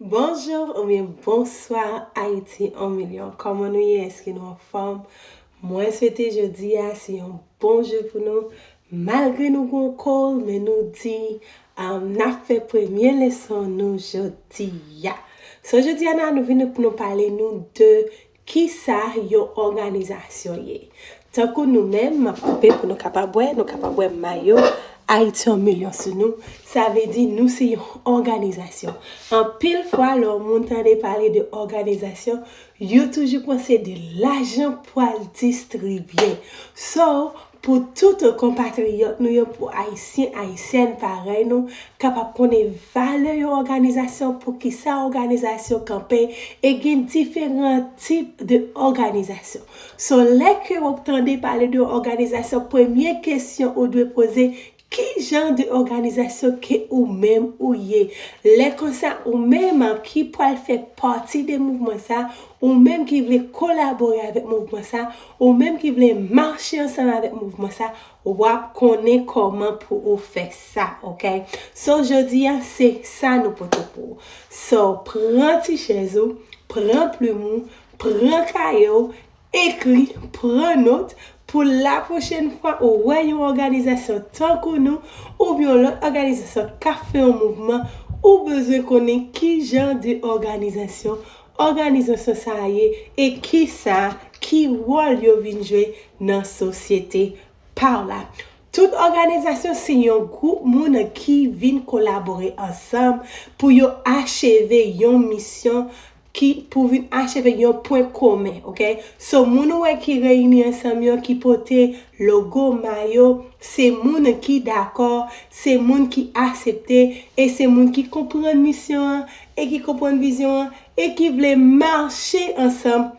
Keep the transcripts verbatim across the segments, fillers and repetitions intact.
Bonjou oubyen bonswa Ayiti an milyon. Kòman nou ye? Èske nou anfòm? Mwen swete jodi a se yon bon jou pou nou. Malgre nou gon kòl, men nou di um, n ap fè premye leson nou jodi a. So jodi a nou vin pou nou pale nou de kisa yon òganizasyon ye. Tankou nou menm, m ap koupe pou nou kapab wè, nou kapab wè mayo Ayiti an milyon sou nou. Sa vle di nou se yon òganizasyon. Anpil fwa lè yon moun tande pale de òganizasyon, yo toujou panse de lajan pou al distribye. So, pou tout konpatriyòt nou yo, pou Ayisyen, Ayisyèn parèy nou, kapab konnen valè yon òganizasyon, pou kisa òganizasyon kanpe, e gen diferan tip de òganizasyon. So, lè ke w ap tande pale de òganizasyon, premye kesyon ou dwe poze, ki jan de òganizasyon ke ou menm ou ye? Lè konsa, ou menm ki pral fè pati de mouvman sa, ou menm ki vle kolabore avèk mouvman sa, ou menm ki vle mache ansanm avèk mouvman sa, w ap konnen kòman pou ou fè sa, oke? So, jodi a, se sa nou pote pou ou. So, pran ti chèz ou, pran plim ou, pran kaye w, ekri, pran nòt, pou lapwochèn fwa ou wè yon òganizasyon tankou nou, oubyen yon lòt òganizasyon k ap fè yon mouvman, ou bezwen konnen ki jan de òganizasyon òganizasyon sa a ye e kisa, ki wòl yo vin jwe nan sosyete pa w la. Tout òganizasyon se yon gwoup moun ki vin kolabore ansanm pou yo acheve yon misyon, ki pou vin acheve yon pwen komen, oke? So, moun ou wè ki reyini ansanm yo, ki pote logo, mayo, se moun ki dakò, se moun ki aksepte, e se moun ki konprann misyon an, e ki konprann vizyon an, e ki vle mache ansanm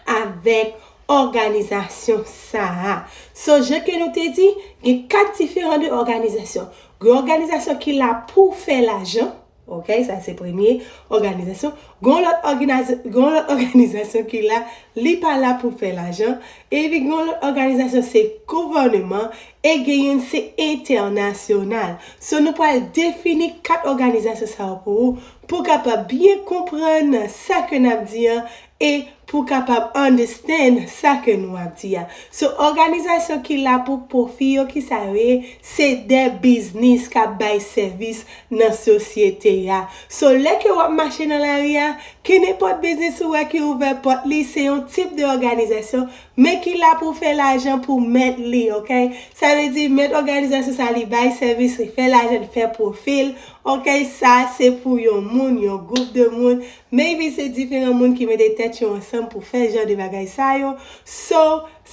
avèk òganizasyon sa a. So, jan ke nou te di, gen kat diferan de òganizasyon. Gen òganizasyon ki la pou fè lajan, oke, sa se premye òganizasyon. Gen lòt òginiz- gen lòt òganizasyon ki la, li pa la pou fè lajan. Epi gen lòt òganizasyon se gouvèneman, e gen youn se entènasyonal. So, nou pral defini kat òganizasyon sa yo pou ou, pou w kapab byen konprann sa ke n ap di an, e pou w kapab understand sa ke nou ap di a. So, òganizasyon ki la pou pwofi yo, ki sa yo ye? Se de biznis k ap bay sèvis nan sosyete a. So, lè ke w ap mache nan lari a, kenenpòt biznis ou wè ki ouvè pòt li, se yon tip de òganizasyon, men ki la pou fè lajan pou mèt li, oke? Sa vle di, mèt òganizasyon sa, li bay sèvis, li fè lajan, li fè pwofi l, oke? Sa, se pou yon moun, yon gwoup de moun. Maybe se diferan moun ki mete tèt yo ansanm pou fè jan de bagay sa yo. So,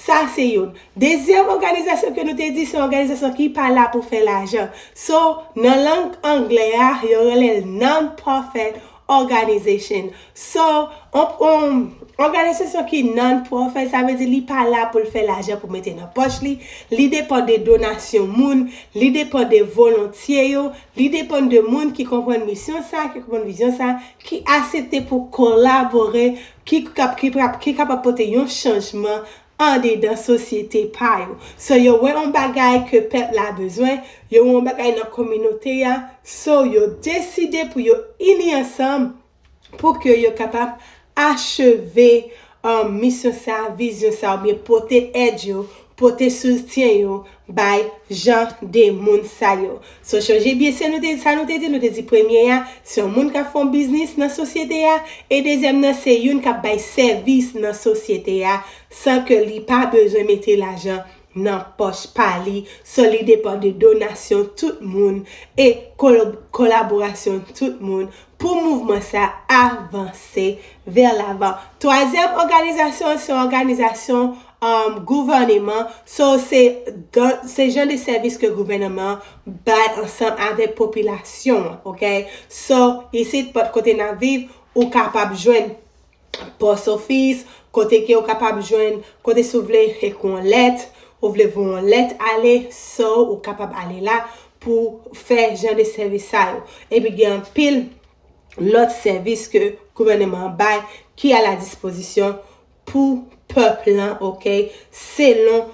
sa se youn. Dezyèm òganizasyon ke nou te di, se yon òganizasyon ki pa la pou fè lajan. So, nan lang anglè a, yo rele l non-profit organization. So, on, on, òganizasyon ki non-profit, sa vle di li pa la pou l fè lajan pou mete nan pòch li. Li depann de donasyon moun, li depann de volontye yo, li depann de moun ki konprann misyon sa, ki konprann vizyon sa, ki aksepte pou kolabore, ki kap-, ki kap-, ki kapab pote yon chanjman andedan sosyete pa yo. So, yo wè yon bagay ke pèp la bezwen, yo wè yon bagay nan kominote a, so, yo deside pou yo ini ansanm pou ke yo kapab acheve, um, misyon sa, vizyon sa, oubyen pote èd yo, pote soutyen yo bay jan de moun sa yo. So, chonje byen, se nou te, sa nou te di, nou te di premye a, se yon moun k ap fè yon biznis nan sosyete a, e dezyèm nan, se youn k ap bay sèvis nan sosyete a, san ke li pa bezwen mete lajan nan pòch pa li. So, li depann de donasyon tout moun e kolo-, kolaborasyon tout moun pou mouvman sa avanse vè lavan. Twazyèm òganizasyon, se yon òganizasyon, um, gouvèneman. So, se, se jan de sèvis ke gouvèneman bay ansanm avèk popilasyon an, oke? So, isit, pòt kote n ap viv, ou kapab jwenn post office, kote ke ou kapab jwenn, kote si w vle ekri yon lèt, ou vle voye yon lèt ale, so ou kapab ale la pou fè jan de sèvis sa yo. Epi gen anpil lòt sèvis ke gouvèneman an bay ki a la dispozisyon pou pèp lan, oke, selon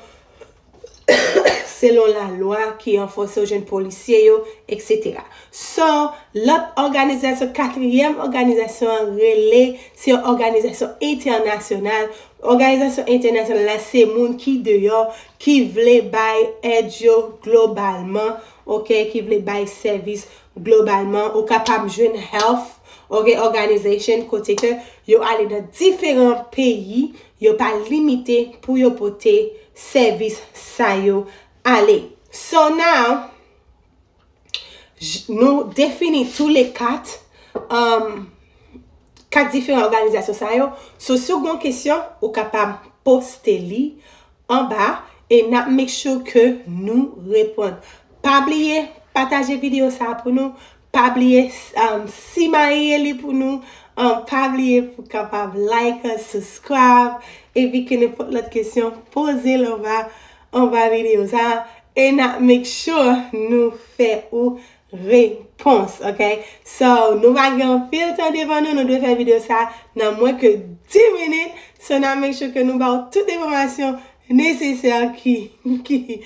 selon lalwa ki ranfòse w jwenn polisye yo, et cetera. So, lòt òganizasyon, katriyèm òganizasyon an rele, se yon òganizasyon entènasyonal. Òganizasyon entènasyonal la, se moun ki deyò, ki vle bay èd yo globalman, ok, ki vle bay sèvis globalman. Ou kapab jwenn health, ok, organization, kote ke yo ale nan diferan peyi, yo pa limite pou yo pote sèvis sa yo ale. So now, j- nou defini tou le kat, um, kat diferan òganizasyon sa yo. So, si w gen yon kesyon, ou kapab poste li anba e n ap make sure ke nou reponn. Pa bliye pataje videyo sa a pou nou. Pa bliye, um, simaye li pou nou. Um, pa bliye pou kapab like, subscribe, epi ke nenpòt lòt kesyon, poze l anba, anba videyo sa a. E n ap make sure nou fè ou repons, ok? So, nou pa gen anpil tan devan nou, nou dwe fè videyo sa nan mwen ke dis minit. So, n ap make sure ke nou ba w tout enfòmasyon nesesè ki, ki,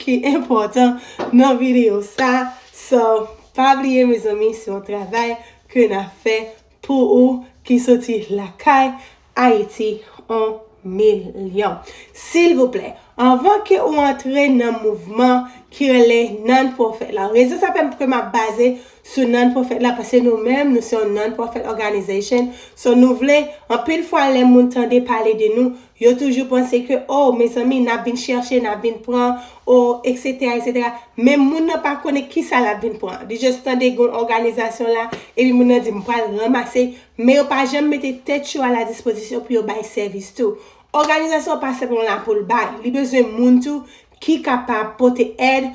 ki enpòtan nan videyo sa. So, pa bliye, mezanmi, se yon travay ke n ap fè pou ou ki soti lakay Ayiti on milyon. Silvouplè, anvan ke ou antre nan mouvman ki rele non-profit la, rezon sa fè ke m ap baze sou non-profit la, paske nou menm, nou se yon non-profit organization. So, nou vle, anpil fwa, lè moun tande pale de nou, yo toujou panse ke, oh, mezanmi, n ap vin chèche, n ap vin pran, oh, et cetera, et cetera. Men moun nan pa konnen kisa l ap vin pran. Li just tande gen yon òganizasyon la, epi moun nan di, "M pral ranmase." Men yo pa janm mete tèt yo a la dispozisyon pou yo bay sèvis tou. Òganizasyon pa senpleman la pou l bay. Li bezwen moun tou ki kapab pote èd,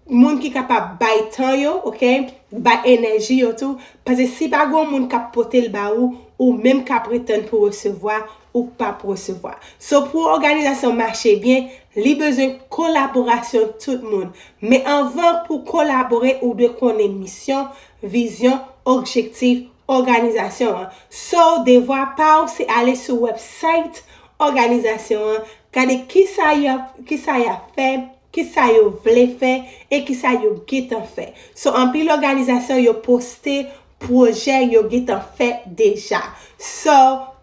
moun ki kapab bay tan yo, ok? Bay enèji yo tou. Paske si pa gen yon moun k ap pote l ba ou, ou menm ka pretann pou resevwa, ou p ap resevwa. So, pou òganizasyon mache byen, li bezwen kolaborasyon tout moun. Men anvan pou kolabore, ou dwe konnen misyon, vizyon, objektif òganizasyon an. So, devwa pa w se ale sou website òganizasyon an, gade kisa y ap, kisa y ap fè, kisa yo vle fè e kisa yo gentan fè. So, anpil òganizasyon yo poste pwojè yo gentan fè deja. So,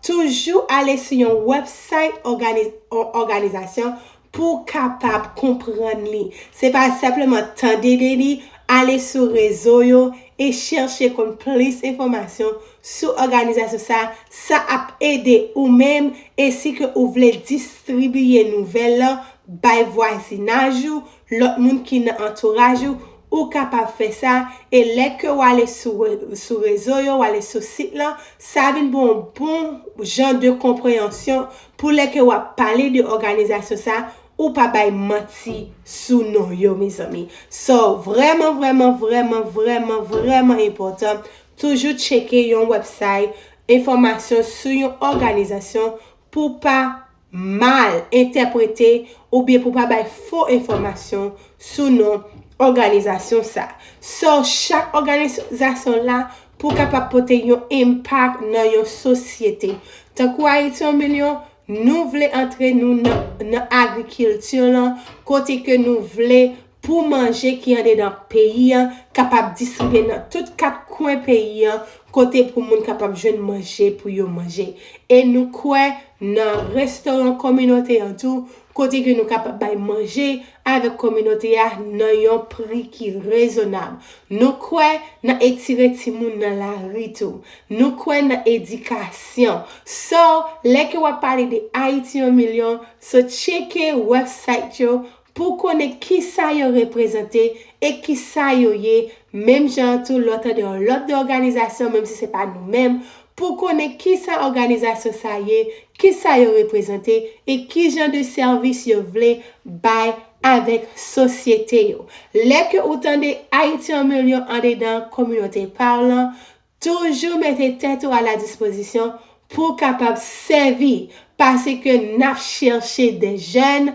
toujou ale sou yon website ògani-, o-, òganizasyon pou w kapab konprann li. Se pa senpleman tande de li, ale sou rezo yo e chèche konn plis enfòmasyon sou òganizasyon sa. Sa ap ede ou menm e si ke ou vle distribiye nouvèl lan bay vwazinaj ou, lòt moun ki nan antouraj ou, ou kapab fè sa. E lè ke w ale sou re-, sou rezo yo, w ale sou sit lan, sa vin ba w yon bon jan de konpreyansyon pou lè ke w ap pale de òganizasyon sa, ou pa bay manti sou non yo, mezanmi. So, vrèman, vrèman, vrèman, vrèman, vrèman enpòtan, toujou tcheke yon website, enfòmasyon sou yon òganizasyon pou pa mal entèprete oubyen pou pa bay fo enfòmasyon sou non òganizasyon sa. So, chak òganizasyon la pou kapab pote yon enpak nan yon sosyete. Tankou Ayiti an milyon, nou vle antre nou nan, nan agrikilti lan, kote ke nou vle pou manje ki andedan peyi an kapab distribye nan tout kat kwen peyi an, kote pou moun kapab jwenn manje pou yo manje. E nou kwè nan restoran kominote an tou, kote ke nou kapab bay manje avèk kominote a nan yon pri ki rezonab. Nou kwè nan etire timoun nan lari tou. Nou kwè nan edikasyon. So, lè ke w ap pale de Ayiti an milyon, so tcheke website yo pou konnen kisa yo reprezante e kisa yo ye, menm jan tou lè w tande yon lòt de òganizasyon, menm si se pa nou menm, pou konnen kisa òganizasyon sa ye, kisa yo reprezante e ki jan de sèvis yo vle bay avèk sosyete yo. Lè ke ou tande Ayiti an milyon andedan kominote pa w lan, toujou mete tèt ou a la dispozisyon pou w kapab sèvi, paske n ap chèche de jèn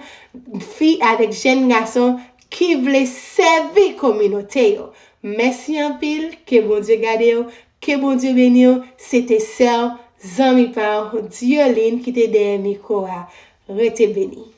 fi avèk jèn gason ki vle sèvi kominote yo. Mèsi anpil, ke Bondye gade w, ke Bondye beni w. Se te sè w, zanmi pa w, Dieline ki te dèyè mikwo a. Rete beni.